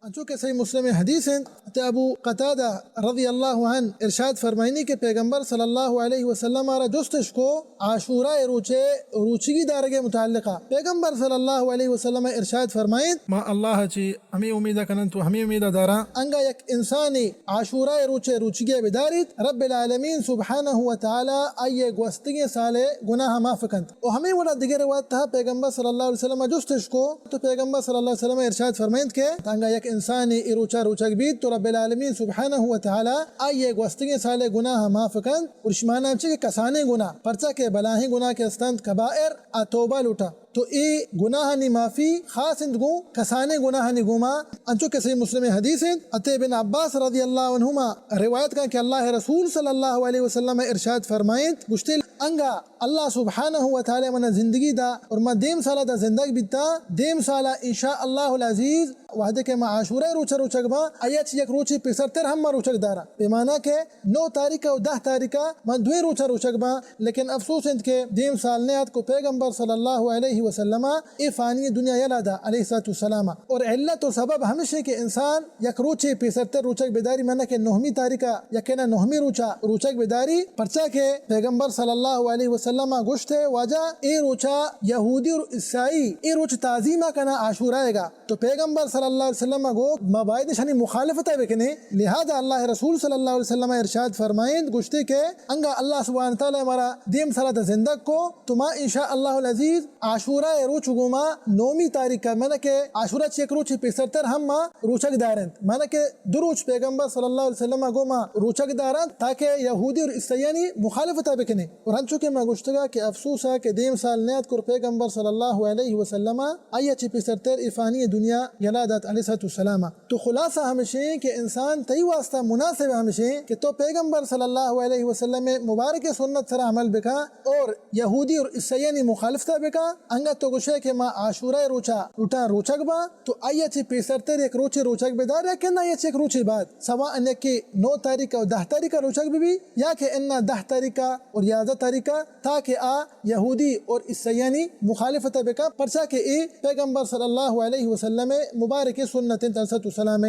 انچو کہ صحیح مسلم حدیث انت، تے ابو قتادہ رضی اللہ عنہ ارشاد فرمائنی کہ پیغمبر صلی اللہ علیہ وسلم آرا جستش کو، عاشورہ روچے روچگی دارگے متعلقہ پیغمبر صلی اللہ علیہ وسلم ارشاد فرمائنت، ما اللہ چی ہمے امیدہ کنن تو ہمے امیدہ داراں۔ انگا یک انسانی عاشورہ روچے روچگی بداریت، رب العالمین سبحانہ و تعالی آئیے گوستگیں سالے گناہ معاف کنت۔ و ہمے وڑا دگہ روایت تہا پیغمبر صلی اللہ علیہ وسلم جستش کو، تو پیغمبر صلی اللہ علیہ وسلم ارشاد فرمائنت کہ تانگا یک انسانی ای روچا روچگ بیت تو رب العالمین سبحانہ و تعالی آئیے گوستگیں سالے گناہ معاف کنت۔ اور شمانا چی کہ کسانیں گناہ، پرچا کہ بلاہیں گناہ کہ استنت کبائر، آ توبہ لوٹا۔ تو اے گناہانی معافی خاص انت گوں کسانیں گناہانی گوما، انچو کہ صحیح مسلم حدیث انت، اتے ابن عباس رضی اللہ عنہما روایت کن کہ اللہ رسول صلی اللہ علیہ وسلم ارشاد فرمائنت، گوشتے، انگا اللہ سبحانہ و تعالی منا زندگی دا اور ما دیم سالا دا زندگ بیتا، دیم سالا ان شاء اللہ العزیز وہدے کہ ما عاشورہ روچا روچگ باں، آیا چی یک روچے پیسرتر ہم ما روچگ داراں۔ پیمانا کہ نو تاریخ و دہ تاریخ ما دوئیں روچا روچگ باں، لیکن افسوس انت کہ دیم سال نیاتک و پیغمبر صلی اللہ علیہ وسلم اے فانی دنیا یلا دا علیہ الصلوۃ والسلام۔ اور علت و سبب ہمشیں کہ انسان یک روچے پیسرتر روچگ بداری، مانا کہ نہمی تاریخ یا کہ نہ نہمی روچا روچگ بداری، پرچا کہ پیغمبر صلی اللہ علیہ وسلم گوشتے، واجہ اے روچا یہودی اور عیسائی اے روچ تعظیمہ کنا عاشورہ گا۔ تو پیغمبر صلی اللہ علیہ وسلم گو ما باید شانی مخالفت بکنیں، لہذا اللہ رسول صلی اللہ علیہ وسلم ارشاد فرمائند گوشتے کہ انگا اللہ سبحانہ تعالی مارا دیم سالا تا زندگ کو تو ما ان شاء اللہ العزیز عاشورہ روچ گو ما نومی تاریخ کا، مانا کہ عاشورہ چہ یک روچ پیسرتر ہم ما روچگ دارنت، مانا کہ دو روچ پیغمبر صلی اللہ علیہ وسلم گو ما روچگ دارنت تاکہ یہودی اور عیسائیانی مخالفت بکنیں۔ اور ہنچو کہ ما گوشتگا کہ افسوس کہ دیم سال نیاتک اور پیغمبر صلی اللہ علیہ وسلم آئی چہ پیسرتر ای فانی دنیا یلا دات علیہ الصلوۃ والسلام۔ تو خلاصہ ہمشیں کہ انسان تئی واسطہ مناسب ہمشیں کہ تو پیغمبر صلی اللہ علیہ وسلم مبارک سنت سرا عمل بکا اور یہودی اور عیسائیانی مخالفت بکا۔ انگا تو گوشے کہ ما عاشورہ روچا لوٹاں روچگ باں، تو آئی چہ پیسرتر یک روچے روچگ بدار یا کہ نہ آئی چہ یک روچے بعد، سواء یکے نو تاریخ و دہ تاریخ روچگ ببی یا کہ انا دہ تاریخ اور یازدہ تاریخ، تاکہ آ یہودی اور عیسائیانی مخالفت بکا، پرچا کہ اے پیغمبر صلی اللہ علیہ وسلم مبارک سنت انت علیہ الصلوۃ والسلام۔